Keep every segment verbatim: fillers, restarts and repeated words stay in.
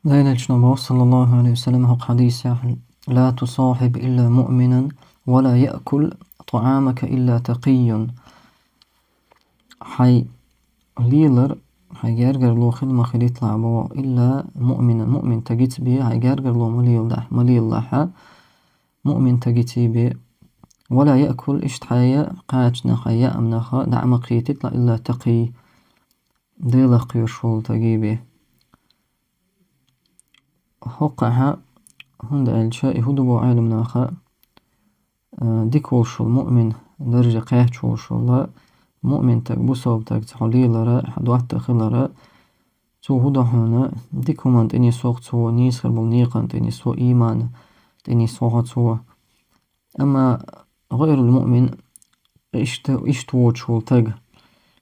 Даьла Элчано боху, саллаллаху алейхи ва саллям, хӀокху хьадисехь: «لا تصاحب إلا مؤمنا ولا يأكل طعامك إلا تقي». Хьайн лелар, хьайн гергарло хила ма хилийталахь боху, إلا مؤمنا, муъмин стагаца бен хьайн гергарло ма леладахь, ма лелалахь, муъмин стагаца бен. «ولا يأكل», иштта хьайн кхачанах, хьайн яамнах дӀа а ма кхетийталахь, «إلا تقي», Делах кхоьруш волу стагаца бен. ХӀокхахь, хӀунда аьлча и хӀун ду боху Ӏеламнаха, а, дика волуш волу муъмин, дарже кхаьчна волуш волу муъмин стаг, бусалба стаг, цхьа хьо лелара, хьан доттагӀа хилара, цо хӀун до хьуна, дика хӀуманна тӀе нисвоху цо, нийса хир болу некъана тӀе нисво, ийманна тӀе нисвоху цо. Амма гӀайрул муъмин, иштта, иштта воцуш волу стаг,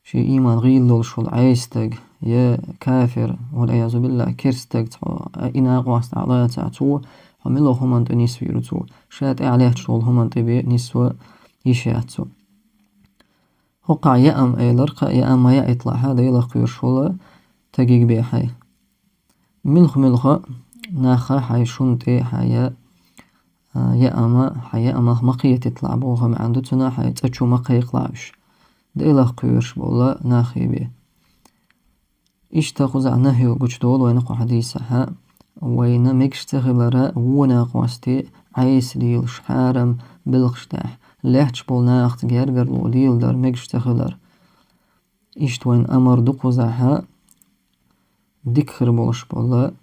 шен ийман гӀийла долуш волу Ӏеса стаг, я кафир, валӀиязу биллахӀ, керста стаг, цхьа и накъост Ӏалаца цо, хьо мила хӀуманна тӀе нисвийр ву цо, ша тӀаьхьа лаьтташ волу хӀуманна тӀе бен нисва йиш яц цо. ХӀокхахь яам элар кхаъ, яам ма яийталахь, Делах кхоьруш волу стагаца бен хьайн. Муьлха-муьлха нах хьайн шун тӀе хьайн я, а, яама, хьайн яамах ма кхетийталахь боху маьӀна ду цунах, хьайн цӀа чу ма кхайкхалахь уьш. Делах кхоьруш болу нахе бен. Иштта кхузахь нахӀи гучудолу вайна кху хьадисехь, вайна мегаш ца хилара вон накъостий Ӏеса лелаш хьарам белхаш тӀехь, лаьтташ болу нахаца гергарло леладар мегаш ца хилар. Иштта вайна амар ду кхузахь, дика хир болуш болу,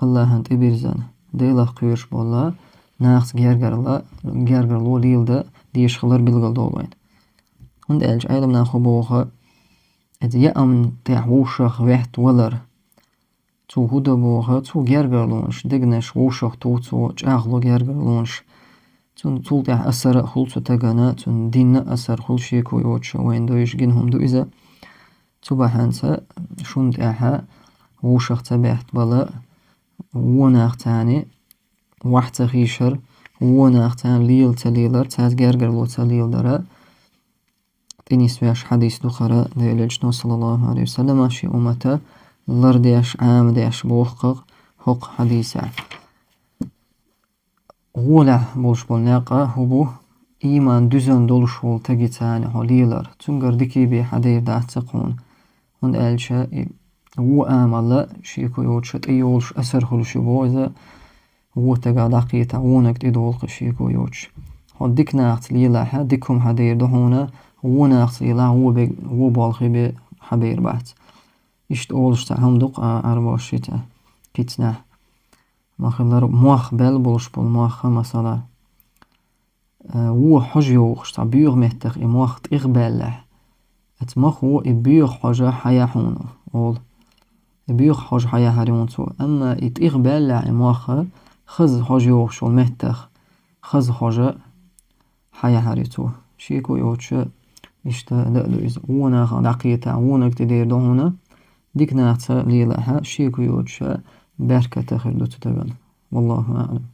АллахӀан тӀебирзина, Делах кхоьруш болу нахаца гергарло, гергарло леладан дезаш хилар билгалдолу вайна. ХӀунда аьлча Ӏеламнаха боху, иза яамна тӀехь вовшах ваьтта валар. Цо хӀун до боху, цо гергарлонаш, дегнаш вовшах тов цо, чӀагӀло гергарлонаш. Цунна цул тӀаьхьа асар а хуьлу цу стагана, цунна динна а асар хуьлу, шеко йоцуш, вайна дойуш гина хӀума ду иза. Цу бахьанца шун тӀехь вовшах ца баьтта бала, вон нах царна ваха ца хийшар, вон нах царна лела ца лелар, цаьрца гергарло ца леладар. ТӀенисвеш хьадис ду хӀара, Делан Элчано, саллаллаху алейхи ва саллама, шен уммат лардеш, Ӏамадеш боху хӀокху хьадисехь. Гьолехь болуш болу некъ хӀун бу, ийман дуьзна долуш волу стагаца хьо лелар, цуьнгара дика бен хьан дер дац ца кхуна. ХӀунда аьлча и вон амал шеко йоцуш тӀе йолуш асар хуьлуш ю боху иза, вон стагах дӀакхетахь, вониг тӀедолу кхин шеко йоцуш. Хьо дика нахаца лелахь, дика хӀума хьан дер ду хьуна, вон нахаца лелахь, вон бе-, вон болх бен хьан бер бац. Иштта олуш цхьа хӀума ду-кх Ӏарбоша шийтта кицнехь. Ма-хиллара, мох баьлла болуш болу мох, масала, э, вон хьожа йохуш, цхьа боьха меттах и мох тӀехбаьллехь, оцу мохо и боьха хьожа хьаяхь хьуна, олу. И боьха хьожа хьаяхьар ю хьуна цо. Амма и тӀехбаьллехь и мох, хаза хьожа йохуш йолу меттах, хаза хьожа хьаяхьар ю цо. Шеко йоцуш, иштта дан а ду иза. Вон нахах дӀакхетахь, вониг тӀедер ду хьуна, дика нахаца лелахь, шеко йоцуш, беркат а хир ду цу стагана. Валлаху аӀлам.